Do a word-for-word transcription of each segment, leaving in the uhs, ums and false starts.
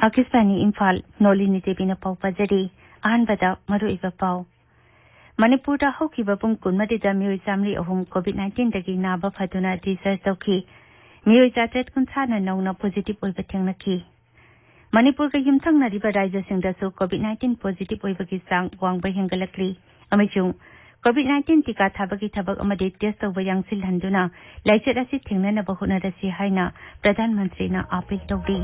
ꯑꯥꯀꯥꯁꯕꯥꯅꯤ ꯏꯝꯐꯥꯜ, ꯅꯣꯂꯤꯅꯤ ꯗꯦꯕꯤꯅ ꯄꯥꯎ ꯄꯥꯖꯔꯤ꯫ ꯑꯍꯥꯟꯕꯗ ꯃꯔꯨꯑꯣꯏꯕ ꯄꯥꯎ꯫ ꯃꯅꯤꯄꯨꯔꯗ ꯍꯧꯈꯤꯕ ꯄꯨꯡ ꯀꯨꯟꯃꯔꯤꯗ ꯃꯤꯑꯣꯏ ꯆꯥꯃꯔꯤ ꯑꯍꯨꯝ COVID nineteenꯗꯒꯤ ꯅꯥꯕ ꯐꯗꯨꯅ discharge ꯇꯧꯈꯤ꯫ ꯃꯤꯑꯣꯏ ꯆꯥꯇ꯭ꯔꯦꯠ ꯀꯨꯟꯊ꯭ꯔꯥꯅ ꯅꯧꯅ positive ꯑꯣꯏꯕ ꯊꯦꯡꯅꯈꯤ꯫ ꯃꯅꯤꯄꯨꯔꯒ ꯌꯨꯝꯊꯪꯅꯔꯤꯕ ꯔꯥꯖ꯭ꯌꯁꯤꯡꯗꯁꯨ COVID nineteen positive ꯑꯣꯏꯕꯒꯤ ꯆꯥꯡ ꯋꯥꯡꯕ ꯍꯦꯟꯒꯠꯂꯛꯂꯤ ꯑꯃꯁꯨꯡ COVID nineteen ꯇꯤꯀꯥ ꯊꯥꯕꯒꯤ ꯊꯕꯛ ꯑꯃꯗꯤ test ꯇꯧꯕ ꯌꯥꯡꯁꯤꯜꯍꯟꯗꯨꯅ ꯂꯥꯏꯆꯠ ꯑꯁꯤ ꯊꯦꯡꯅꯅꯕ ꯍꯣꯠꯅꯔꯁꯤ ꯍꯥꯏꯅ ꯄ꯭ꯔꯙꯥꯟ ꯃꯟꯇ꯭ꯔꯤꯅ appeal ꯇꯧꯔꯤ꯫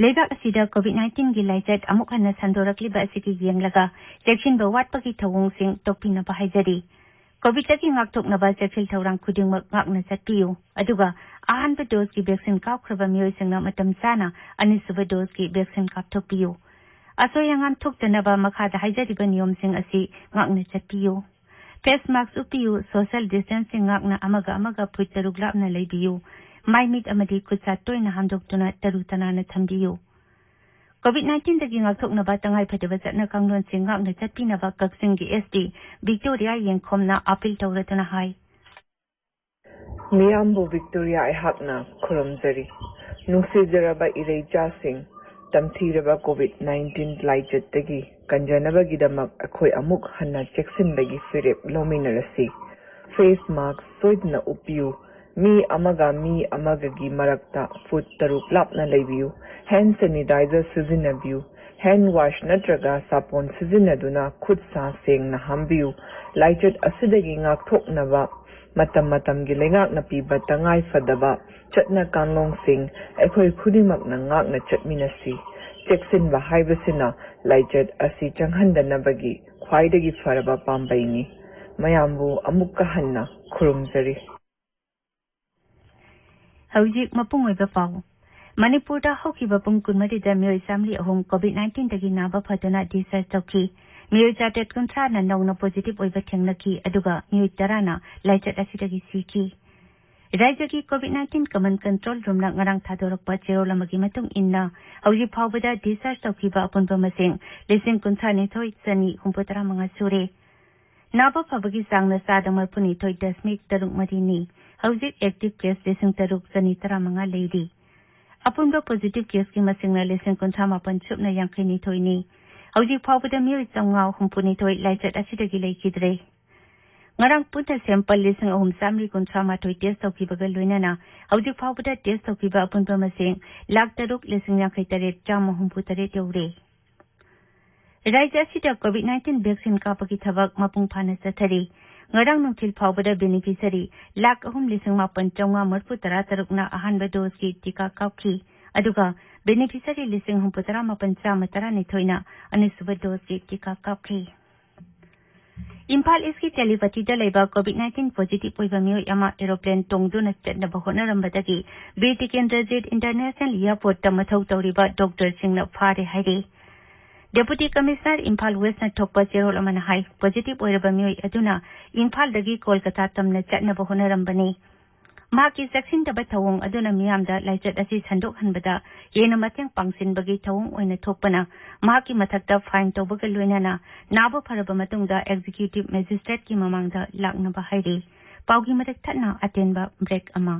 ꯂꯩꯕꯥꯛ ꯑꯁꯤꯗ COVID nineteenꯒꯤ ꯂꯥꯏꯆꯠ ꯑꯃꯨꯛ ꯍꯟꯅ ꯁꯟꯗꯣꯔꯛꯂꯤꯕ ꯑꯁꯤꯒꯤ ꯌꯦꯡꯂꯒ ꯆꯦꯛꯁꯤꯟꯕ ꯋꯥꯠꯄꯒꯤ ꯊꯧꯑꯣꯡꯁꯤꯡ ꯇꯣꯛꯄꯤꯅꯕ ꯍꯥꯏꯖꯔꯤ꯫ COVIDꯇꯒꯤ ꯉꯥꯛꯊꯣꯛꯅꯕ ꯆꯦꯛꯁꯤꯜ ꯊꯧꯔꯥꯡ ꯈꯨꯗꯤꯡꯃꯛ ꯉꯥꯛꯅ ꯆꯠꯄꯤꯌꯨ, ꯑꯗꯨꯒ ꯑꯍꯥꯟꯕ doseꯀꯤ vaccine ꯀꯥꯞꯈ꯭ꯔꯕ ꯃꯤꯑꯣꯏꯁꯤꯡꯅ ꯃꯇꯝ ꯆꯥꯅ ꯑꯅꯤꯁꯨꯕ doseꯀꯤ vaccine ꯀꯥꯞꯊꯣꯛꯄꯤꯌꯨ꯫ ꯑꯁꯣꯏ ꯑꯉꯥꯝ ꯊꯣꯛꯇꯅꯕ ꯃꯈꯥꯗ ꯍꯥꯏꯖꯔꯤꯕ ꯅꯤꯌꯣꯝꯁꯤꯡ ꯑꯁꯤ ꯉꯥꯛꯅ ꯆꯠꯄꯤꯌꯨ꯫ Face mask ꯎꯞꯄꯤꯌꯨ, social distancing ꯉꯥꯛꯅ ꯑꯃꯒ ꯑꯃꯒ ꯐꯨꯠ ꯇꯔꯨꯛ ꯂꯥꯞꯅ ꯂꯩꯕꯤꯌꯨ, ꯃꯥꯏ ꯃꯤꯠ ꯑꯃꯗꯤ ꯈꯨꯠ ꯁꯥ ꯇꯣꯏꯅ ꯍꯥꯝꯗꯣꯛꯇꯨꯅ ꯇꯔꯨ ꯇꯅꯥꯟꯅ ꯊꯝꯕꯤꯌꯨ꯫ COVID nineteenꯗꯒꯤ ꯉꯥꯛꯊꯣꯛꯅꯕ ꯇꯉꯥꯏꯐꯗꯕ ꯆꯠꯅ ꯀꯥꯡꯂꯣꯟꯁꯤꯡ ꯉꯥꯛꯅ ꯆꯠꯄꯤꯅꯕ ꯀꯛꯆꯤꯡꯒꯤ SP ꯕꯤꯛꯇꯣꯔꯤꯌꯥ ꯌꯦꯡꯈꯣꯝꯅ appeal ꯇꯧꯔꯗꯨꯅ ꯍꯥꯏ꯫ ꯃꯤꯌꯥꯝꯕꯨ ꯕꯤꯛꯇꯣꯔꯤꯌꯥ ꯑꯩꯍꯥꯛꯅ ꯈꯨꯔꯨꯝꯖꯔꯤ꯫ ꯅꯨꯡꯁꯤꯖꯔꯕ ꯏꯔꯩꯆꯥꯁꯤꯡ, ꯇꯝꯊꯤꯔꯕ COVID nineteen ꯂꯥꯏꯆꯠꯇꯒꯤ ꯀꯟꯖꯅꯕꯒꯤꯗꯃꯛ ꯑꯩꯈꯣꯏ ꯑꯃꯨꯛ ꯍꯟꯅ ꯆꯦꯛꯁꯤꯟꯕꯒꯤ ꯐꯤꯔꯦꯞ ꯂꯧꯃꯤꯟꯅꯔꯁꯤ꯫ Face mask ꯁꯣꯏꯗꯅ ꯎꯞꯄꯤꯌꯨ꯫ ꯃꯤ ꯑꯃꯒ ꯃꯤ ꯑꯃꯒꯒꯤ ꯃꯔꯛꯇ ꯐꯨꯠ ꯇꯔꯨꯛ ꯂꯥꯞꯅ ꯂꯩꯕꯤꯌꯨ꯫ Hand sanitizer ꯁꯤꯖꯤꯟꯅꯕꯤꯌꯨ꯫ Hand wash ꯅꯠꯇ꯭ꯔꯒ ꯁꯥꯄꯣꯟ ꯁꯤꯖꯤꯟꯅꯗꯨꯅ ꯈꯨꯠ ꯁꯥ ꯁꯦꯡꯅ ꯍꯥꯝꯕꯤꯌꯨ꯫ ꯂꯥꯏꯆꯠ ꯑꯁꯤꯗꯒꯤ ꯉꯥꯛꯊꯣꯛꯅꯕ ꯃꯇꯝ ꯃꯇꯝꯒꯤ ꯂꯩꯉꯥꯛꯅ ꯄꯤꯕ ꯇꯉꯥꯏ ꯐꯗꯕ ꯆꯠꯅ ꯀꯥꯡꯂꯣꯟꯁꯤꯡ ꯑꯩꯈꯣꯏ ꯈꯨꯗꯤꯡꯃꯛꯅ ꯉꯥꯛꯅ ꯆꯠꯃꯤꯟꯅꯁꯤ꯫ ꯆꯦꯛꯁꯤꯟꯕ ꯍꯥꯏꯕꯁꯤꯅ ꯂꯥꯏꯆꯠ ꯑꯁꯤ ꯆꯪꯍꯟꯗꯅꯕꯒꯤ ꯈ꯭ꯋꯥꯏꯗꯒꯤ ꯐꯔꯕ ꯄꯥꯝꯕꯩꯅꯤ꯫ ꯃꯌꯥꯝꯕꯨ ꯑꯃꯨꯛꯀ ꯍꯟꯅ ꯈꯨꯔꯨꯝꯖꯔꯤ꯫ ꯍꯧꯖꯤꯛ ꯃꯄꯨꯡ ꯑꯣꯏꯕ ꯄꯥꯎ꯫ ꯃꯅꯤꯄꯨꯔꯗ ꯍꯧꯈꯤꯕ ꯄꯨꯡ ꯀꯨꯟꯃꯔꯤꯗ ꯃꯤꯑꯣꯏ ꯆꯥꯃꯔꯤ ꯑꯍꯨꯝ COVID nineteenꯗꯒꯤ ꯅꯥꯕ ꯐꯗꯨꯅ discharge ꯇꯧꯈꯤ꯫ ꯃꯤꯑꯣꯏ ꯆꯥꯇ꯭ꯔꯦꯠ ꯀꯨꯟꯊ꯭ꯔꯥꯅ ꯅꯧꯅ positive ꯑꯣꯏꯕ ꯊꯦꯡꯅꯈꯤ, ꯑꯗꯨꯒ ꯃꯤꯑꯣꯏ ꯇꯔꯥꯅ ꯂꯥꯏꯆꯠ ꯑꯁꯤꯗꯒꯤ ꯁꯤꯈꯤ꯫ ꯔꯥꯖ꯭ꯌꯒꯤ COVID nineteen Command Control Roomꯅ ꯉꯔꯥꯡ ꯊꯥꯗꯣꯔꯛꯄ ꯆꯦꯔꯣꯜ ꯑꯃꯒꯤ ꯃꯇꯨꯡ ꯏꯟꯅ, ꯍꯧꯖꯤꯛ ꯐꯥꯎꯕꯗ discharge ꯇꯧꯈꯤꯕ ꯑꯄꯨꯟꯕ ꯃꯁꯤꯡ ꯂꯤꯁꯤꯡ ꯀꯨꯟꯊ꯭ꯔꯥ ꯅꯤꯊꯣꯏ ꯆꯅꯤ ꯍꯨꯝꯐꯨ ꯇꯔꯥ ꯃꯉꯥ ꯁꯨꯔꯦ꯫ ꯅꯥꯕ ꯐꯕꯒꯤ ꯆꯥꯡꯅ ꯆꯥꯗ ꯃꯔꯤꯐꯨ ꯅꯤꯊꯣꯏ ꯗꯁꯃꯤꯛ ꯇꯔꯨꯛ ꯃꯔꯤꯅꯤ꯫ ꯍꯧꯖꯤꯛ active case ꯂꯤꯁꯤꯡ ꯇꯔꯨꯛ ꯆꯅꯤ ꯇꯔꯥ ꯃꯉꯥ ꯂꯩꯔꯤ꯫ ꯑꯄꯨꯟꯕ positive caseꯀꯤ ꯃꯁꯤꯡꯅ ꯂꯤꯁꯤꯡ ꯀꯨꯟꯊ꯭ꯔꯥ ꯃꯥꯄꯟ ꯁꯨꯞꯅ ꯌꯥꯡꯈꯩ ꯅꯤꯊꯣꯏꯅꯤ꯫ ꯍꯧꯖꯤꯛ ꯐꯥꯎꯕꯗ ꯃꯤꯑꯣꯏ ꯆꯥꯝꯃꯉꯥ ꯍꯨꯝꯐꯨ ꯅꯤꯊꯣꯏ ꯂꯥꯏꯆꯠ ꯑꯁꯤꯗꯒꯤ ꯂꯩꯈꯤꯗ꯭ꯔꯦ꯫ ꯉꯔꯥꯡ ꯄꯨꯟꯅ sample ꯂꯤꯁꯤꯡ ꯑꯍꯨꯝ ꯆꯥꯝꯃꯔꯤ ꯀꯨꯟꯊ꯭ꯔꯥ ꯃꯥꯊꯣꯏ test ꯇꯧꯈꯤꯕꯒ ꯂꯣꯏꯅꯅ ꯍꯧꯖꯤꯛ ꯐꯥꯎꯕꯗ test ꯇꯧꯈꯤꯕ ꯑꯄꯨꯟꯕ ꯃꯁꯤꯡ ꯂꯥꯈ ꯇꯔꯨꯛ ꯂꯤꯁꯤꯡ ꯌꯥꯡꯈꯩ ꯇꯔꯦꯠ ꯆꯥꯝꯃ ꯍꯨꯝꯐꯨ ꯇꯔꯦꯠ ꯌꯧꯔꯦ꯫ ꯔꯥꯖ꯭ꯌ ꯑꯁꯤꯗ COVID nineteen vaccine ꯀꯥꯞꯄꯒꯤ ꯊꯕꯛ ꯃꯄꯨꯡ ꯐꯥꯅ ꯆꯠꯊꯔꯤ꯫ ꯉꯔꯥꯡ ꯅꯨꯡꯊꯤꯜ ꯐꯥꯎꯕꯗ beneficiary ꯂꯥꯈ ꯑꯍꯨꯝ ꯂꯤꯁꯤꯡ ꯃꯥꯄꯟ ꯆꯥꯝꯃꯉꯥ ꯃꯔꯤꯐꯨ ꯇꯔꯥ ꯇꯔꯨꯛꯅ ꯑꯍꯥꯟꯕ doseꯀꯤ ꯇꯤꯀꯥ ꯀꯥꯞꯈꯤ, ꯑꯗꯨꯒ beneficiary ꯂꯤꯁꯤꯡ ꯍꯨꯝꯐꯨ ꯇꯔꯥ ꯃꯥꯄꯟ ꯆꯥꯝꯃ ꯇꯔꯥꯅꯤꯊꯣꯏꯅ ꯑꯅꯤꯁꯨꯕ doseꯀꯤ ꯇꯤꯀꯥ ꯀꯥꯞꯈꯤ꯫ ꯏꯝꯐꯥꯜ Eastꯀꯤ ꯇꯦꯂꯤꯄꯇꯤꯗ ꯂꯩꯕ COVID nineteen positive ꯑꯣꯏꯕ ꯃꯤꯑꯣꯏ ꯑꯃ aeroplane ꯇꯣꯡꯗꯨꯅ ꯆꯠꯅꯕ ꯍꯣꯠꯅꯔꯝꯕꯗꯒꯤ ꯕꯤꯔ ꯇꯤꯀꯦꯟꯗ꯭ꯔꯖꯤꯠ International Airportꯇ ꯃꯊꯧ ꯇꯧꯔꯤꯕ doctorꯁꯤꯡꯅ ꯐꯥꯔꯦ ꯍꯥꯏꯔꯤ꯫ Deputy Commissioner ꯏꯝꯐꯥꯜ Westꯅ ꯊꯣꯛꯄ ꯆꯦꯔꯣꯜ ꯑꯃꯅ ꯍꯥꯏ, positive ꯑꯣꯏꯔꯕ ꯃꯤꯑꯣꯏ ꯑꯗꯨꯅ ꯏꯝꯐꯥꯜꯗꯒꯤ ꯀꯣꯜꯀꯇꯥ ꯇꯝꯅ ꯆꯠꯅꯕ ꯍꯣꯠꯅꯔꯝꯕꯅꯤ꯫ ꯃꯍꯥꯛꯀꯤ ꯆꯦꯛꯁꯤꯟꯗꯕ ꯊꯧꯑꯣꯡ ꯑꯗꯨꯅ ꯃꯤꯌꯥꯝꯗ ꯂꯥꯏꯆꯠ ꯑꯁꯤ ꯁꯟꯗꯣꯛꯍꯟꯕꯗ ꯍꯦꯟꯅ ꯃꯇꯦꯡ ꯄꯥꯡꯁꯤꯟꯕꯒꯤ ꯊꯧꯑꯣꯡ ꯑꯣꯏꯅ ꯊꯣꯛꯄꯅ ꯃꯍꯥꯛꯀꯤ ꯃꯊꯛꯇ fine ꯇꯧꯕꯒ ꯂꯣꯏꯅꯅ ꯅꯥꯕ ꯐꯔꯕ ꯃꯇꯨꯡꯗ Executive Magistrateꯀꯤ ꯃꯃꯥꯡꯗ ꯂꯥꯛꯅꯕ ꯍꯥꯏꯔꯤ꯫ ꯄꯥꯎꯒꯤ ꯃꯔꯛ ꯊꯠꯅ ꯑꯇꯦꯟꯕ break ꯑꯃ꯫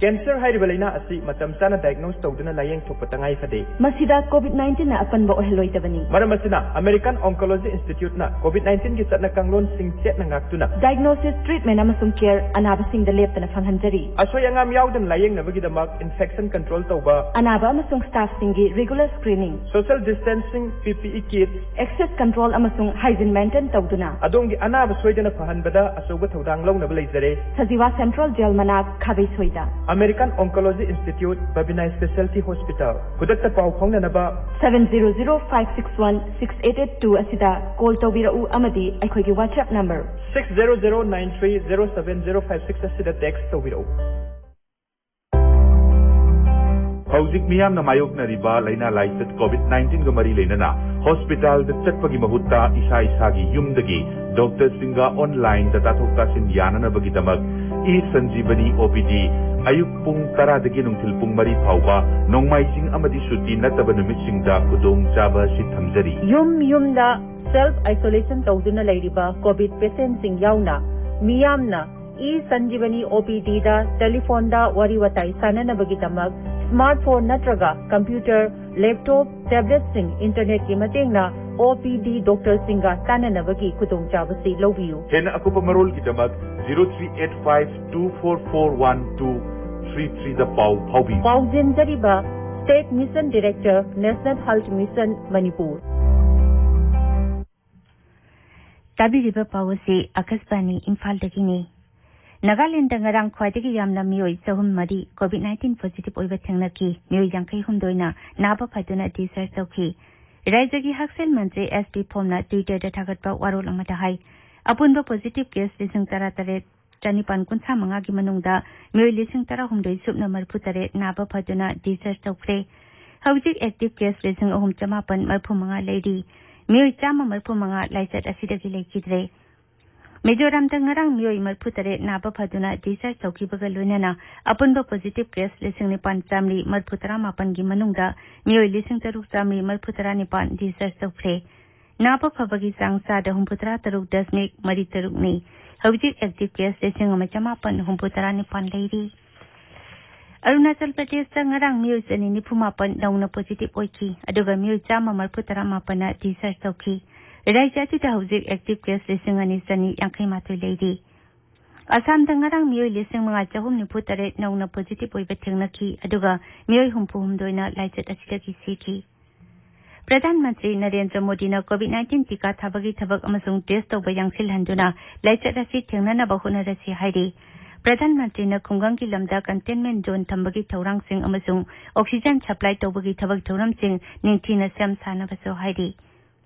Cancer ꯍꯥꯏꯔꯤꯕ ꯂꯥꯏꯅꯥ ꯑꯁꯤ ꯃꯇꯝ ꯆꯥꯅ diagnose ꯇꯧꯗꯨꯅ ꯂꯥꯌꯦꯡ ꯊꯣꯛꯄ ꯇꯉꯥꯏ ꯐꯗꯦ꯫ ꯃꯁꯤꯗ COVID nineteenꯅ ꯑꯄꯟꯕ ꯑꯣꯏꯍꯜꯂꯣꯏꯗꯕꯅꯤ꯫ ꯃꯔꯝ ꯑꯁꯤꯅ American Oncology Instituteꯅ COVID nineteenꯒꯤ ꯆꯠꯅ ꯀꯥꯡꯂꯣꯟꯁꯤꯡ ꯆꯦꯠꯅ ꯉꯥꯛꯇꯨꯅ Diagnosis, treatment ꯑꯃꯁꯨꯡ care ꯑꯅꯥꯕꯁꯤꯡꯗ ꯂꯦꯞꯇꯅ ꯐꯪꯍꯟꯖꯔꯤ꯫ ꯑꯁꯣꯏ ꯑꯉꯥꯝ ꯌꯥꯎꯗꯅ ꯂꯥꯌꯦꯡꯅꯕꯒꯤꯗꯃꯛ infection control ꯇꯧꯕ, ꯑꯅꯥꯕ ꯑꯃꯁꯨꯡ staffꯁꯤꯡꯒꯤ regular screening, social distancing, PPE kits, access control ꯑꯃꯁꯨꯡ hygiene maintain ꯇꯧꯗꯨꯅ ꯑꯗꯣꯝꯒꯤ ꯑꯅꯥꯕ ꯁꯣꯏꯗꯅ ꯐꯍꯟꯕꯗ ꯑꯆꯧꯕ ꯊꯧꯗꯥꯡ ꯂꯧꯅꯕ ꯂꯩꯖꯔꯦ꯫ Sajiwa Central Jail ꯃꯅꯥꯛ, ꯈꯥꯕꯩꯁꯣꯏꯗ꯫ American Oncology Institute, Babina Specialty Hospital꯫ ꯈꯨꯗꯛꯇ ꯄꯥꯎ ꯐꯥꯎꯅꯅꯕ seven zero zero five six one six eight eight two ꯑꯁꯤꯗ call ꯇꯧꯕꯤꯔꯛꯎ ꯑꯃꯗꯤ ꯑꯩꯈꯣꯏꯒꯤ WhatsApp number six zero zero nine three zero seven zero five six ꯑꯁꯤꯗ text ꯇꯧꯕꯤꯔꯛꯎ꯫ ꯍꯧꯖꯤꯛ ꯃꯤꯌꯥꯝꯅ ꯃꯥꯌꯣꯛꯅꯔꯤꯕ ꯂꯥꯏꯅꯥ ꯂꯥꯏꯆꯠ COVID nineteenꯒ ꯃꯔꯤ ꯂꯩꯅꯅ ꯍꯣꯁꯄꯤꯇꯥꯜꯗ ꯆꯠꯄꯒꯤ ꯃꯍꯨꯠꯇ ꯏꯁꯥ ꯏꯁꯥꯒꯤ ꯌꯨꯝꯗꯒꯤ ꯗꯣꯛꯇꯔꯁꯤꯡꯒ ꯑꯣꯟꯂꯥꯏꯟꯗ ꯇꯥꯊꯣꯛ ꯇꯥꯁꯤꯟ ꯌꯥꯅꯅꯕꯒꯤꯗꯃꯛ ꯏ ꯁꯟꯖꯤꯕꯅꯤ ꯑꯣ ꯄꯤ ꯗꯤ ꯑꯌꯨꯛ ꯄꯨꯡ ꯇꯔꯥꯗꯒꯤ ꯅꯨꯡꯊꯤꯜ ꯄꯨꯡ ꯃꯔꯤ ꯐꯥꯎꯕ ꯅꯣꯡꯃꯥꯏꯖꯤꯡ ꯑꯃꯗꯤ ꯁꯨꯇꯤ ꯅꯠꯇꯕ ꯅꯨꯃꯤꯠꯁꯤꯡꯗ ꯈꯨꯗꯣꯡꯆꯥꯕ ꯑꯁꯤ ꯊꯝꯖꯔꯤ꯫ ꯌꯨꯝ ꯌꯨꯝꯗ ꯁꯦꯜꯐ ꯑꯥꯏꯁꯣꯂꯦꯁꯟ ꯇꯧꯗꯨꯅ ꯂꯩꯔꯤꯕ ꯀꯣꯚꯤꯗ ꯄꯦꯁꯦꯟꯠꯁꯤꯡ ꯌꯥꯎꯅ ꯃꯤꯌꯥꯝꯅ ꯏ ꯁꯟꯖꯤꯕꯅꯤ ꯑꯣ ꯄꯤ ꯗꯤꯗ ꯇꯦꯂꯤꯐꯣꯟꯗ ꯋꯥꯔꯤ ꯋꯥꯇꯥꯏ ꯁꯥꯟꯅꯅꯕꯒꯤꯗꯃꯛ ꯁ꯭ꯃꯥꯔꯠ ꯐꯣꯟ ꯅꯠꯇ꯭ꯔꯒ ꯀꯝꯄ꯭ꯌꯨꯇꯔ, ꯂꯦꯞꯇꯣꯞ, ꯇꯦꯕ꯭ꯂꯦꯠꯁꯤꯡ ꯏꯟꯇꯔꯅꯦꯠꯀꯤ ꯃꯇꯦꯡꯅ ꯑꯣ ꯄꯤ ꯗꯤ ꯗꯣꯛꯇꯔꯁꯤꯡꯒ ꯇꯥꯟꯅꯅꯕꯒꯤ ꯈꯨꯗꯣꯡꯆꯥꯕꯁꯤ ꯂꯧꯕꯤꯌꯨ꯫ ꯍꯦꯟꯅ ꯑꯀꯨꯞꯄ ꯃꯔꯣꯜꯒꯤꯗꯃꯛ zero three eight five two four four one two three ꯊ꯭ꯔꯤꯗ ꯄꯥꯎ ꯐꯥꯎꯕꯤꯌꯨ꯫ ꯄꯥꯎꯖꯦꯟꯖꯔꯤꯕ state mission director, national health mission, Manipur. ꯇꯥꯕꯤꯔꯤꯕ ꯄꯥꯎ ꯑꯁꯤ ꯑꯀꯥꯁꯕꯥꯅꯤ ꯏꯝꯐꯥꯜꯗꯒꯤꯅꯤ꯫ ꯅꯥꯒꯥꯂꯦꯟꯗ ꯉꯔꯥꯡ ꯈ꯭ꯋꯥꯏꯗꯒꯤ ꯌꯥꯝꯅ ꯃꯤꯑꯣꯏ ꯆꯍꯨꯝ ꯃꯔꯤ ꯀꯣꯚꯤꯗ ꯅꯥꯏꯟꯇꯤꯟ ꯄꯣꯖꯤꯇꯤꯚ ꯑꯣꯏꯕ ꯊꯦꯡꯅꯈꯤ꯫ ꯃꯤꯑꯣꯏ ꯌꯥꯡꯈꯩ ꯍꯨꯝꯗꯣꯏꯅ ꯅꯥꯕ ꯐꯗꯨꯅ ꯗꯤꯁꯆꯥꯔꯖ ꯇꯧꯈꯤ꯫ ꯔꯥꯖ꯭ꯌꯒꯤ ꯍꯛꯁꯦꯜ ꯃꯟꯇ꯭ꯔꯤ ꯑꯦꯁ ꯄꯤ ꯐꯣꯝꯅ ꯇ꯭ꯋꯤꯇꯔꯗ ꯊꯥꯒꯠꯄ ꯋꯥꯔꯣꯜ ꯑꯃꯗ ꯍꯥꯏ, ꯑꯄꯨꯟꯕ ꯄꯣꯖꯤꯇꯤꯚ ꯀꯦꯁ ꯂꯤꯁꯤꯡ ꯇꯔꯥ ꯇꯔꯦꯠ ꯆꯅꯤꯄꯥꯟ ꯀꯨꯟꯊ꯭ꯔꯥ ꯃꯉꯥꯒꯤ ꯃꯅꯨꯡꯗ ꯃꯤꯑꯣꯏ ꯂꯤꯁꯤꯡ ꯇꯔꯥꯍꯨꯝꯗꯣꯏ ꯁꯨꯞꯅ ꯃꯔꯤꯐꯨ ꯇꯔꯦꯠ ꯅꯥꯕ ꯐꯗꯨꯅ ꯗꯤꯁꯆꯥꯔꯖ ꯇꯧꯈ꯭ꯔꯦ꯫ ꯍꯧꯖꯤꯛ ꯑꯦꯛꯇꯤꯚ ꯀꯦꯁ ꯂꯤꯁꯤꯡ ꯑꯍꯨꯝ ꯆꯃꯥꯄꯟ ꯃꯔꯤꯐꯨ ꯃꯉꯥ ꯂꯩꯔꯤ꯫ ꯃꯤꯑꯣꯏ ꯆꯥꯝꯃ ꯃꯔꯤꯐꯨ ꯃꯉꯥ ꯂꯥꯏꯆꯠ ꯑꯁꯤꯗꯒꯤ ꯂꯩꯈꯤꯗ꯭ꯔꯦ꯫ ꯃꯤꯖꯣꯔꯥꯝꯗ ꯉꯔꯥꯡ ꯃꯤꯑꯣꯏ ꯃꯔꯤꯐꯨ ꯇꯔꯦꯠ ꯅꯥꯕ ꯐꯗꯨꯅ ꯗꯤꯁꯆꯥꯔꯖ ꯇꯧꯈꯤꯕꯒ ꯂꯣꯏꯅꯅ ꯑꯄꯨꯟꯕ ꯄꯣꯖꯤꯇꯤꯚ ꯀꯦꯁ ꯂꯤꯁꯤꯡ ꯅꯤꯄꯥꯟ ꯆꯥꯃꯔꯤ ꯃꯔꯤꯐꯨ ꯇꯔꯥ ꯃꯥꯄꯟꯒꯤ ꯃꯅꯨꯡꯗ ꯃꯤꯑꯣꯏ ꯂꯤꯁꯤꯡ ꯇꯔꯨꯛ ꯆꯥꯃꯔꯤ ꯃꯔꯤꯐꯨ ꯇꯔꯥ ꯅꯤꯄꯥꯟ ꯗꯤꯁꯆꯥꯔꯖ ꯇꯧꯈ꯭ꯔꯦ꯫ ꯅꯥꯕ ꯐꯕꯒꯤ ꯆꯥꯡ ꯆꯥꯗ ꯍꯨꯝꯐꯨ ꯇꯔꯥ ꯇꯔꯨꯛ ꯗꯁꯃꯤꯛ ꯃꯔꯤ ꯇꯔꯨꯛꯅꯤ꯫ ꯍꯧꯖꯤꯛ ꯑꯦꯛꯇꯤꯚ ꯀꯦꯁ ꯂꯤꯁꯤꯡ ꯑꯃ ꯆꯃꯥꯄꯟ ꯍꯨꯝꯐꯨ ꯇꯔꯥ ꯅꯤꯄꯥꯟ ꯂꯩꯔꯤ꯫ ꯑꯔꯨꯅꯥꯆꯜ ꯄ꯭ꯔꯗꯦꯁꯇ ꯉꯔꯥꯡ ꯃꯤꯑꯣꯏ ꯆꯅꯤ ꯅꯤꯐꯨ ꯃꯥꯄꯟ ꯅꯧꯅ ꯄꯣꯖꯤꯇꯤꯚ ꯑꯣꯏꯈꯤ, ꯑꯗꯨꯒ ꯃꯤꯑꯣꯏ ꯆꯥꯝꯃ ꯃꯔꯤꯐꯨ ꯇꯔꯥ ꯃꯥꯄꯟꯅ ꯗꯤꯁꯆꯥꯔꯖ ꯇꯧꯈꯤ꯫ ꯔꯥꯖ꯭ꯌ ꯑꯁꯤꯗ ꯍꯧꯖꯤꯛ ꯑꯦꯛꯇꯤꯚ ꯀꯦꯁ ꯂꯤꯁꯤꯡ ꯑꯅꯤ ꯆꯅꯤ ꯌꯥꯡꯈꯩ ꯃꯥꯊꯣꯏ ꯂꯩꯔꯤ꯫ ꯑꯁꯥꯝꯗ ꯉꯔꯥꯡ ꯃꯤꯑꯣꯏ ꯂꯤꯁꯤꯡ ꯃꯉꯥ ꯆꯍꯨꯝ ꯅꯤꯐꯨ ꯇꯔꯦꯠ ꯅꯧꯅ ꯄꯣꯖꯤꯇꯤꯚ ꯑꯣꯏꯕ ꯊꯦꯡꯅꯈꯤ, ꯑꯗꯨꯒ ꯃꯤꯑꯣꯏ ꯍꯨꯝꯐꯨ ꯍꯨꯝꯗꯣꯏꯅ ꯂꯥꯏꯆꯠ ꯑꯁꯤꯗꯒꯤ ꯁꯤꯈꯤ꯫ ꯄ꯭ꯔꯙꯥꯟ ꯃꯟꯇ꯭ꯔꯤ ꯅꯔꯦꯟꯗ꯭ꯔ ꯃꯣꯗꯤꯅ ꯀꯣꯚꯤꯗ ꯅꯥꯏꯟꯇꯤꯟ ꯇꯤꯀꯥ ꯊꯥꯕꯒꯤ ꯊꯕꯛ ꯑꯃꯁꯨꯡ ꯇꯦꯁ ꯇꯧꯕ ꯌꯥꯡꯁꯤꯜꯍꯟꯗꯨꯅ ꯂꯥꯏꯆꯠ ꯑꯁꯤ ꯊꯦꯡꯅꯅꯕ ꯍꯣꯠꯅꯔꯁꯤ ꯍꯥꯏꯔꯤ꯫ ꯄ꯭ꯔꯙꯥꯟ ꯃꯟꯇ꯭ꯔꯤꯅ ꯈꯨꯡꯒꯪꯒꯤ ꯂꯝꯗ ꯀꯟꯇꯦꯟꯃꯦꯟꯠ ꯖꯣꯟ ꯊꯝꯕꯒꯤ ꯊꯧꯔꯥꯡꯁꯤꯡ ꯑꯃꯁꯨꯡ ꯑꯣꯛꯁꯤꯖꯦꯟ ꯁꯄ꯭ꯂꯥꯏ ꯇꯧꯕꯒꯤ ꯊꯕꯛ ꯊꯧꯔꯝꯁꯤꯡ ꯅꯤꯡꯊꯤꯅ ꯁꯦꯝ ꯁꯥꯅꯕꯁꯨ ꯍꯥꯏꯔꯤ꯫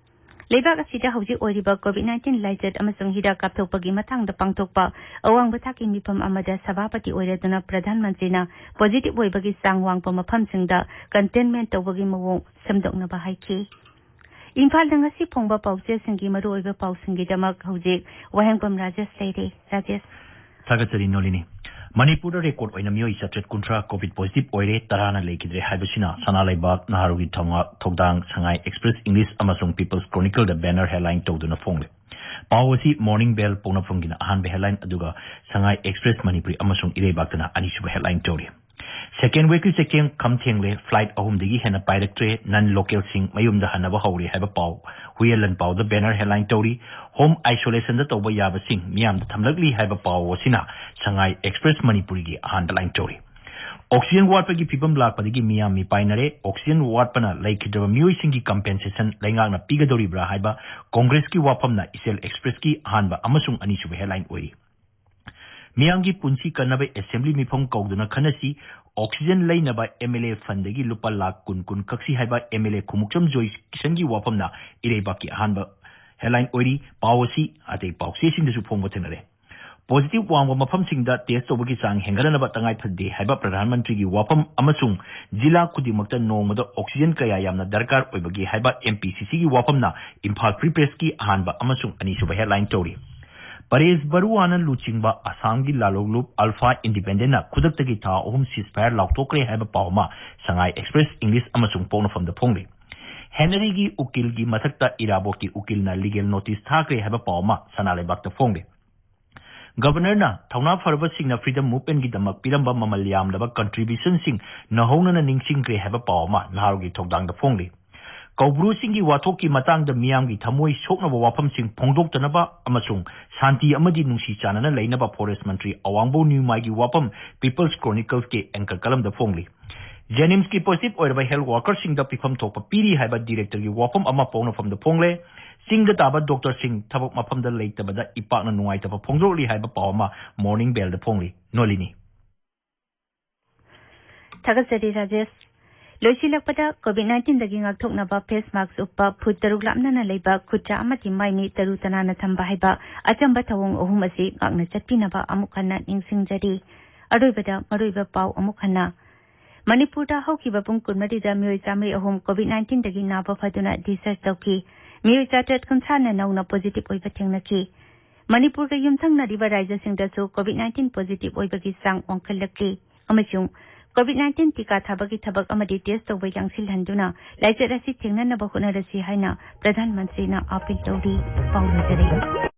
ꯂꯩꯕꯥꯛ ꯑꯁꯤꯗ ꯍꯧꯖꯤꯛ ꯑꯣꯏꯔꯤꯕ ꯀꯣꯚꯤꯗ ꯅꯥꯏꯟꯇꯤꯟ ꯂꯥꯏꯆꯠ ꯑꯃꯁꯨꯡ ꯍꯤꯗꯥꯛ ꯀꯥꯞꯊꯣꯛꯄꯒꯤ ꯃꯇꯥꯡꯗ ꯄꯥꯡꯊꯣꯛꯄ ꯑꯋꯥꯡꯕ ꯊꯥꯛꯀꯤ ꯃꯤꯐꯝ ꯑꯃꯗ ꯁꯚꯥꯄꯇꯤ ꯑꯣꯏꯔꯗꯨꯅ ꯄ꯭ꯔꯙꯥꯟ ꯃꯟꯇ꯭ꯔꯤꯅ ꯄꯣꯖꯤꯇꯤꯚ ꯑꯣꯏꯕꯒꯤ ꯆꯥꯡ ꯋꯥꯡꯕ ꯃꯐꯝꯁꯤꯡꯗ ꯀꯟꯇꯦꯟꯃꯦꯟꯠ ꯇꯧꯕꯒꯤ ꯃꯑꯣꯡ ꯁꯦꯝꯗꯣꯛꯅꯕ ꯍꯥꯏꯈꯤ꯫ ꯏꯝꯐꯥꯜꯗ ꯉꯁꯤ ꯐꯣꯡꯕ ꯄꯥꯎꯆꯦꯁꯤꯡꯒꯤ ꯃꯔꯨꯑꯣꯏꯕ ꯄꯥꯎꯁꯤꯡꯒꯤꯗꯃꯛ ꯍꯧꯖꯤꯛ ꯋꯥꯍꯦꯡꯕꯝ ꯔꯥꯖꯦꯁ ꯂꯩꯔꯦ꯫ ꯔꯥꯖꯦꯁ꯫ ꯊꯥꯒꯠꯆꯔꯤ ꯅꯣꯂꯤꯅꯤ꯫ ꯃꯅꯤꯄꯨꯔꯗ ꯔꯦꯀꯣꯔꯗ ꯑꯣꯏꯅ ꯃꯤꯑꯣꯏ ꯆꯥꯇ꯭ꯔꯦꯠ ꯀꯨꯟꯊ꯭ꯔꯥ ꯀꯣꯚꯤꯗ ꯄꯣꯖꯤꯇꯤꯚ ꯑꯣꯏꯔꯦ, ꯇꯔꯥꯅ ꯂꯩꯈꯤꯗ꯭ꯔꯦ ꯍꯥꯏꯕꯁꯤꯅ ꯁꯅꯥ ꯂꯩꯕꯥꯛ, ꯅꯍꯥꯔꯣꯜꯒꯤ ꯊꯧꯅꯥ-, ꯊꯧꯗꯥꯡ, ꯁꯉꯥꯏ ꯑꯦꯛꯁꯄ꯭ꯔꯦꯁ ꯏꯪꯂꯤꯁ ꯑꯃꯁꯨꯡ ꯄꯤꯄꯜꯁ ꯀ꯭ꯔꯣꯅꯤꯀꯜꯗ ꯕꯦꯅꯔ ꯍꯦꯗꯂꯥꯏꯟ ꯇꯧꯗꯨꯅ ꯐꯣꯡꯂꯦ꯫ ꯄꯥꯎ ꯑꯁꯤ ꯃꯣꯔꯅꯤꯡ ꯕꯦꯜ ꯄꯣꯛꯅꯐꯝꯒꯤꯅ ꯑꯍꯥꯟꯕ ꯍꯦꯗꯂꯥꯏꯟ, ꯑꯗꯨꯒ ꯁꯉꯥꯏ ꯑꯦꯛꯁꯄ꯭ꯔꯦꯁ ꯃꯅꯤꯄꯨꯔꯤ ꯑꯃꯁꯨꯡ ꯏꯔꯩꯕꯥꯛꯇꯅ ꯑꯅꯤꯁꯨꯕ ꯍꯦꯗꯂꯥꯏꯟ ꯇꯧꯔꯤ꯫ ꯁꯦꯀꯦꯟ ꯋꯦꯕꯀꯤ ꯆꯩꯊꯦꯡ ꯈꯝ ꯊꯦꯡꯂꯦ, ꯐ꯭ꯂꯥꯏꯠ ꯑꯍꯨꯝꯗꯒꯤ ꯍꯦꯟꯅ ꯄꯥꯏꯔꯛꯇ꯭ꯔꯦ, ꯅꯟ ꯂꯣꯀꯦꯜꯁꯤꯡ ꯃꯌꯨꯝꯗ ꯍꯟꯅꯕ ꯍꯧꯔꯦ ꯍꯥꯏꯕ ꯄꯥꯎ ꯍꯨꯏꯌꯦꯟ ꯂꯥꯟꯄꯥꯎꯗ ꯕꯦꯅꯔ ꯍꯦꯗꯂꯥꯏꯟ ꯇꯧꯔꯤ꯫ ꯍꯣꯝ ꯑꯥꯏꯁꯣꯂꯦꯁꯟꯗ ꯇꯧꯕ ꯌꯥꯕꯁꯤꯡ ꯃꯤꯌꯥꯝꯗ ꯊꯝꯂꯛꯂꯤ ꯍꯥꯏꯕ ꯄꯥꯎ ꯑꯁꯤꯅ ꯁꯉꯥꯏ ꯑꯦꯛꯁꯄ꯭ꯔꯦꯁ ꯃꯅꯤꯄꯨꯔꯤꯒꯤ ꯑꯍꯥꯟꯕ ꯂꯥꯏꯟ ꯇꯧꯔꯤ꯫ ꯑꯣꯛꯁꯤꯖꯦꯟ ꯋꯥꯠꯄꯒꯤ ꯐꯤꯕꯝ ꯂꯥꯛꯄꯗꯒꯤ ꯃꯤꯌꯥꯝ ꯃꯤꯄꯥꯏꯅꯔꯦ, ꯑꯣꯛꯁꯤꯖꯦꯟ ꯋꯥꯠꯄꯅ ꯂꯩꯈꯤꯗ꯭ꯔꯕ ꯃꯤꯑꯣꯏꯁꯤꯡꯒꯤ ꯀꯝꯄꯦꯟꯁꯦꯁꯟ ꯂꯩꯉꯥꯛꯅ ꯄꯤꯒꯗꯧꯔꯤꯕ꯭ꯔꯥ ꯍꯥꯏꯕ ꯀꯣꯡꯒ꯭ꯔꯦꯁꯀꯤ ꯋꯥꯐꯝꯅ ꯏꯆꯦꯜ ꯑꯦꯛꯁꯄ꯭ꯔꯦꯁꯀꯤ ꯑꯍꯥꯟꯕ ꯑꯃꯁꯨꯡ ꯑꯅꯤꯁꯨꯕ ꯍꯦꯗꯂꯥꯏꯟ ꯑꯣꯏꯔꯤ꯫ ꯃꯤꯌꯥꯝꯒꯤ ꯄꯨꯟꯁꯤ ꯀꯟꯅꯕ ꯑꯦꯁꯦꯝꯕ꯭ꯂꯤ ꯃꯤꯐꯝ ꯀꯧꯗꯨꯅ ꯈꯟꯅꯁꯤ, ꯑꯣꯛꯁꯤꯖꯦꯟ ꯂꯩꯅꯕ ꯑꯦꯝ ꯑꯦꯜ ꯑꯦ ꯐꯟꯗꯒꯤ ꯂꯨꯄꯥ ꯂꯥꯈ ꯀꯨꯟ ꯀꯨꯟ ꯀꯛꯁꯤ ꯍꯥꯏꯕ ꯑꯦꯝ ꯑꯦꯜ ꯑꯦ ꯈꯨꯃꯨꯛꯆꯝ ꯖꯣꯏ ꯀꯤꯁꯟꯒꯤ ꯋꯥꯐꯝꯅ ꯏꯔꯩꯕꯥꯛꯀꯤ ꯑꯍꯥꯟꯕ ꯍꯦꯗꯂꯥꯏꯟ ꯑꯣꯏꯔꯤ꯫ ꯄꯥꯎ ꯑꯁꯤ ꯑꯇꯩ ꯄꯥꯎꯆꯦꯁꯤꯡꯗꯁꯨ ꯐꯣꯡꯕ ꯊꯦꯡꯅꯔꯦ꯫ ꯄꯣꯖꯤꯇꯤꯚ ꯋꯥꯡꯕ ꯃꯐꯝꯁꯤꯡꯗ ꯇꯦꯁ ꯇꯧꯕꯒꯤ ꯆꯥꯡ ꯍꯦꯟꯒꯠꯅꯅꯕ ꯇꯉꯥꯏ ꯐꯗꯦ ꯍꯥꯏꯕ ꯄ꯭ꯔꯙꯥꯟ ꯃꯟꯇ꯭ꯔꯤꯒꯤ ꯋꯥꯐꯝ ꯑꯃꯁꯨꯡ ꯖꯤꯂꯥ ꯈꯨꯗꯤꯡꯃꯛꯇ ꯅꯣꯡꯃꯗ ꯑꯣꯛꯁꯤꯖꯦꯟ ꯀꯌꯥ ꯌꯥꯝꯅ ꯗꯔꯀꯥꯔ ꯑꯣꯏꯕꯒꯦ ꯍꯥꯏꯕ ꯑꯦꯝ ꯄꯤ ꯁꯤ ꯁꯤꯒꯤ ꯋꯥꯐꯝꯅ ꯏꯝꯐꯥꯜ ꯐ꯭ꯔꯤ ꯄ꯭ꯔꯦꯁꯀꯤ ꯑꯍꯥꯟꯕ ꯑꯃꯁꯨꯡ ꯑꯅꯤꯁꯨꯕ ꯍꯦꯗꯂꯥꯏꯟ ꯇꯧꯔꯤ꯫ ꯄꯔꯦꯁ ꯕꯔꯨꯋꯥꯅ ꯂꯨꯆꯤꯡꯕ ꯑꯁꯥꯝꯒꯤ ꯂꯥꯂꯣꯡꯂꯨꯞ ꯑꯜꯐꯥ ꯏꯟꯗꯤꯄꯦꯟꯗꯦꯟꯠꯅ ꯈꯨꯗꯛꯇꯒꯤ ꯊꯥ ꯑꯍꯨꯝ ꯁꯤꯖꯐꯥꯌꯔ ꯂꯥꯎꯊꯣꯛꯈ꯭ꯔꯦ ꯍꯥꯏꯕ ꯄꯥꯎ ꯑꯃ ꯁꯉꯥꯏ ꯑꯦꯛꯁꯄ꯭ꯔꯦꯁ ꯏꯪꯂꯤꯁ ꯑꯃꯁꯨꯡ ꯄꯣꯛꯅꯐꯝꯗ ꯐꯣꯡꯂꯤ꯫ ꯍꯦꯅꯔꯤꯒꯤ ꯎꯀꯤꯜꯒꯤ ꯃꯊꯛꯇ ꯏꯔꯥꯕꯣꯠꯀꯤ ꯎꯀꯤꯜꯅ ꯂꯤꯒꯦꯜ ꯅꯣꯇꯤꯁ ꯊꯥꯈ꯭ꯔꯦ ꯍꯥꯏꯕ ꯄꯥꯎ ꯑꯃ ꯁꯅꯥ ꯂꯩꯕꯥꯛꯇ ꯐꯣꯡꯂꯤ꯫ ꯒꯕꯔꯅꯔꯅ ꯊꯧꯅꯥ ꯐꯔꯕꯁꯤꯡꯅ ꯐ꯭ꯔꯤꯗꯝ ꯃꯨꯚꯃꯦꯟꯠꯀꯤꯗꯃꯛ ꯄꯤꯔꯝꯕ ꯃꯃꯜ ꯌꯥꯝꯂꯕ ꯀꯟꯇ꯭ꯔꯤꯕ꯭ꯌꯨꯁꯟꯁꯤꯡ ꯅꯧꯍꯧꯅꯅ ꯅꯤꯡꯁꯤꯡꯈ꯭ꯔꯦ ꯍꯥꯏꯕ ꯄꯥꯎ ꯑꯃ ꯅꯍꯥꯔꯣꯜꯒꯤ ꯊꯧꯗꯥꯡꯗ ꯐꯣꯡꯂꯤ꯫ ꯀꯧꯕ꯭ꯔꯨꯁꯤꯡꯒꯤ ꯋꯥꯊꯣꯛꯀꯤ ꯃꯇꯥꯡꯗ ꯃꯤꯌꯥꯝꯒꯤ ꯊꯃꯣꯏ ꯁꯣꯛꯅꯕ ꯋꯥꯐꯝꯁꯤꯡ ꯐꯣꯡꯗꯣꯛꯇꯅꯕ ꯑꯃꯁꯨꯡ ꯁꯥꯟꯇꯤ ꯑꯃꯗꯤ ꯅꯨꯡꯁꯤ ꯆꯥꯟꯅꯅ ꯂꯩꯅꯕ ꯐꯣꯔꯦꯁ ꯃꯟꯇ꯭ꯔꯤ ꯑꯋꯥꯡꯕꯧ ꯅ꯭ꯌꯨꯃꯥꯏꯒꯤ ꯋꯥꯐꯝ ꯄꯤꯄꯜꯁ ꯀ꯭ꯔꯣꯅꯤꯀꯜꯁꯀꯤ ꯑꯦꯡꯀꯔ ꯀꯂꯝꯗ ꯐꯣꯡꯂꯤ꯫ ꯖꯦꯅꯤꯝꯁꯀꯤ ꯄꯣꯖꯤꯇꯤꯚ ꯑꯣꯏꯔꯕ ꯍꯦꯜꯊ ꯋꯥꯔꯀꯔꯁꯤꯡꯗ ꯄꯤꯐꯝ ꯊꯣꯛꯄ ꯄꯤꯔꯤ ꯍꯥꯏꯕ ꯗꯤꯔꯦꯛꯇꯔꯒꯤ ꯋꯥꯐꯝ ꯑꯃ ꯄꯣꯛꯅꯐꯝꯗ ꯐꯣꯡꯂꯦ꯫ ꯆꯤꯡꯗ ꯇꯥꯕ ꯗꯣꯛꯇꯔꯁꯤꯡ ꯊꯕꯛ ꯃꯐꯝꯗ ꯂꯩꯇꯕꯗ ꯏꯄꯥꯛꯅ ꯅꯨꯡꯉꯥꯏꯇꯕ ꯐꯣꯡꯗꯣꯛꯂꯤ ꯍꯥꯏꯕ ꯄꯥꯎ ꯑꯃ ꯃꯣꯔꯅꯤꯡ ꯕꯦꯜꯗ ꯐꯣꯡꯂꯤ꯫ ꯅꯣꯂꯤꯅꯤ꯫ ꯊꯥꯒꯠꯆꯔꯤ ꯔꯥꯖꯦꯁ꯫ ꯂꯣꯏꯁꯤꯜꯂꯛꯄꯗ, ꯀꯣꯚꯤꯗ ꯅꯥꯏꯟꯇꯤꯟꯗꯒꯤ ꯉꯥꯛꯊꯣꯛꯅꯕ ꯐꯦꯁ ꯃꯥꯛꯁ ꯎꯞꯄ, ꯐꯨꯠ ꯇꯔꯨꯛ ꯂꯥꯞꯅꯅ ꯂꯩꯕ, ꯈꯨꯠ ꯆꯥ ꯑꯃꯗꯤ ꯃꯥꯏ ꯃꯤꯠ ꯇꯔꯨ ꯇꯅꯥꯟꯅ ꯊꯝꯕ ꯍꯥꯏꯕ ꯑꯆꯝꯕ ꯊꯧꯑꯣꯡ ꯑꯍꯨꯝ ꯑꯁꯤ ꯉꯥꯛꯅ ꯆꯠꯄꯤꯅꯕ ꯑꯃꯨꯛ ꯍꯟꯅ ꯅꯤꯡꯁꯤꯡꯖꯔꯤ꯫ ꯑꯔꯣꯏꯕꯗ ꯃꯔꯨꯑꯣꯏꯕ ꯄꯥꯎ ꯑꯃꯨꯛ ꯍꯟꯅ꯫ ꯃꯅꯤꯄꯨꯔꯗ ꯍꯧꯈꯤꯕ ꯄꯨꯡ ꯀꯨꯟꯃꯔꯤꯗ ꯃꯤꯑꯣꯏ ꯆꯥꯝꯃꯔꯤ ꯑꯍꯨꯝ COVID nineteenꯗꯒꯤ ꯅꯥꯕ ꯐꯗꯨꯅ discharge ꯇꯧꯈꯤ꯫ ꯃꯤꯑꯣꯏ ꯆꯥꯇ꯭ꯔꯦꯠ ꯀꯨꯟꯊ꯭ꯔꯥꯅ ꯅꯧꯅ positive ꯑꯣꯏꯕ ꯊꯦꯡꯅꯈꯤ꯫ ꯃꯅꯤꯄꯨꯔꯒ ꯌꯨꯝꯊꯪꯅꯔꯤꯕ ꯔꯥꯖ꯭ꯌꯁꯤꯡꯗꯁꯨ COVID nineteen positive ꯑꯣꯏꯕꯒꯤ ꯆꯥꯡ ꯋꯥꯡꯈꯠꯂꯛꯂꯤ ꯑꯃꯁꯨꯡ COVID nineteen ꯇꯤꯀꯥ ꯊꯥꯕꯒꯤ ꯊꯕꯛ ꯑꯃꯗꯤ test ꯇꯧꯕ ꯌꯥꯡꯁꯤꯜꯍꯟꯗꯨꯅ ꯂꯥꯏꯆꯠ ꯑꯁꯤ ꯊꯦꯡꯅꯅꯕ ꯍꯣꯠꯅꯔꯁꯤ ꯍꯥꯏꯅ ꯄ꯭ꯔꯙꯥꯟ ꯃꯟꯇ꯭ꯔꯤꯅ appeal ꯇꯧꯔꯤ꯫ ꯄꯥꯎ ꯂꯣꯏꯖꯔꯦ꯫